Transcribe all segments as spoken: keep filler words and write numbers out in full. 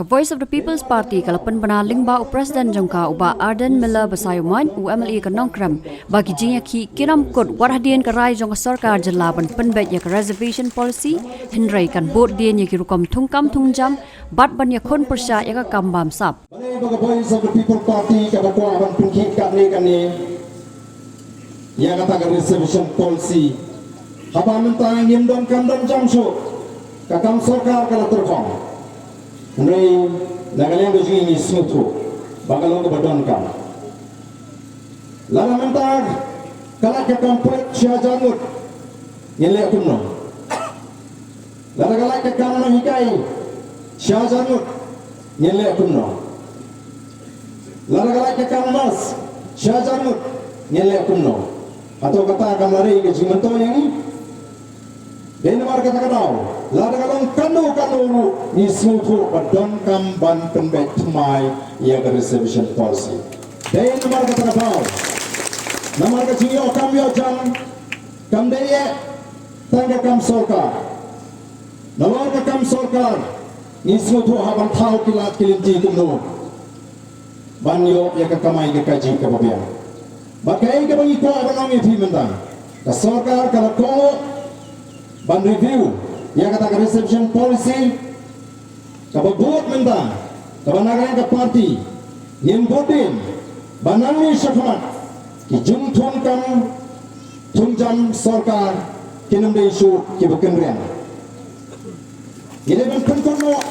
Voice of the People's Party ka la pynbna lyngba u President jong ka u Bah Ardent Miller Basaiawmoit, u M L A ka Nongkrem, ba ki jingïakhih kiram kut wat hadien ka rai jong ka sorkar jylla ban pynbeit ïa ka reservation policy, hynrei kan bud dien ïa ki rukom thungkam thungjam bad ban ïakhun pyrshah ïa ka kam bamsap. Balei ba ka Voice of the People Party ka ba kwah ban pynkhih katne katne ïa kata ka reservation policy? Haba mynta ngim don kam don jam shuh, ka kam sorkar ka la tyrkhong. Hynrei na ka liang ka jong ngi ngi sngewthuh ba ka long kaba donkam. Lada mynta ka lait ka kam pulit shi hajar ngut, ngin leh kumno? Lada ka lait ka kam nonghikai shi hajar ngut, ngin leh kumno? Lada ka lait ka kam nurse shi hajar ngut, ngin leh kumno? Hato kata kam la dei ka jingmyntoi ïa ngi? Dei namar kata ka daw, lada ka long kano kano ruh, ngi sngewthuh ba donkam ban pynbeit thymmai ïa ka reservation policy. Dei namar kata ka daw, namar ka jingïoh kam ïoh jam kam dei eh tang ka kam sorkar. Nalor ka kam sorkar, ngi sngewthuh hap ban thaw ki lad ki lynti kumno ban ïoh ïa ka kamai ka kajih kaba biang. Bad kaei kaba ngi kwah ban ong ïa phi mynta, ka sorkar ka la kohnguh ban review ïa kata ka reservation policy. Kaba bud mynta, kaba na ka liang ka party ngin bud dien ba nangne shakhmat ki jingthung kam thung jam sorkar kin ym dei shuh kiba kynriang. Ngi dei ban pynkut noh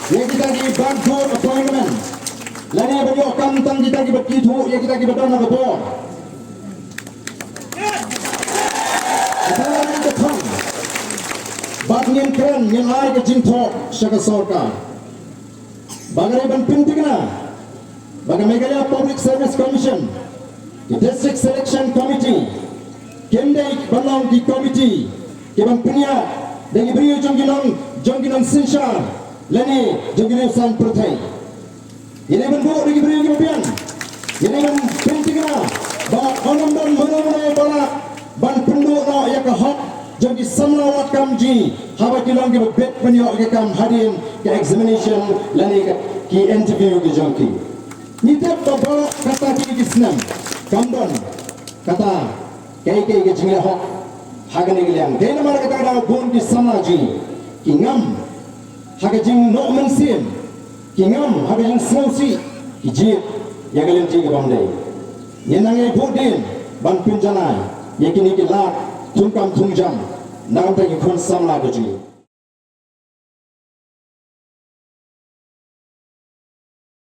ïa kita ki bad bud appointment lane ban ïoh kam tang kita kiba kithuh ïa kita kiba don ha ka bor. Kata la ka thang. Bad ngin kren, ngin ai ka jingthoh sha ka sorkar ba ka dei ban pynthikna ba ka Meghalaya Public Service Commission, ka District Selection Committee, kim dei ban long ki committee ki ban pynïaid da ki briew jong ki nong, jong ki nongsynshar lane jong ki riew saiñ pyrthei. Ngi dei ban buh da ki briew kiba biang. Ngi dei ban pynthikna ba un ym don mano mano ba lah ban pynduh noh ïa ka hok jong ki samla wad kam jong ngi haba ki long kiba bit ban ïoh ïa ka kam hadien ka examination lane ka, ki interview ki jong ki. Ngi tip ba baroh kata ki, ki snem kam don kata kaei kaei ka jingleh hok ha kane ka liang. Dei namar kata ka daw bun ki samla jong ngi ki ngam ha ka jingnoh mynsiem, ki ngam ha ka jingsngewsih, ki jied ïa ka lynti ka bym dei. Ngin nang ïai buh dien ban pynjanai ïa kine ki lad thungkam thungjam na ka bynta ki khun samla ka jong ngi.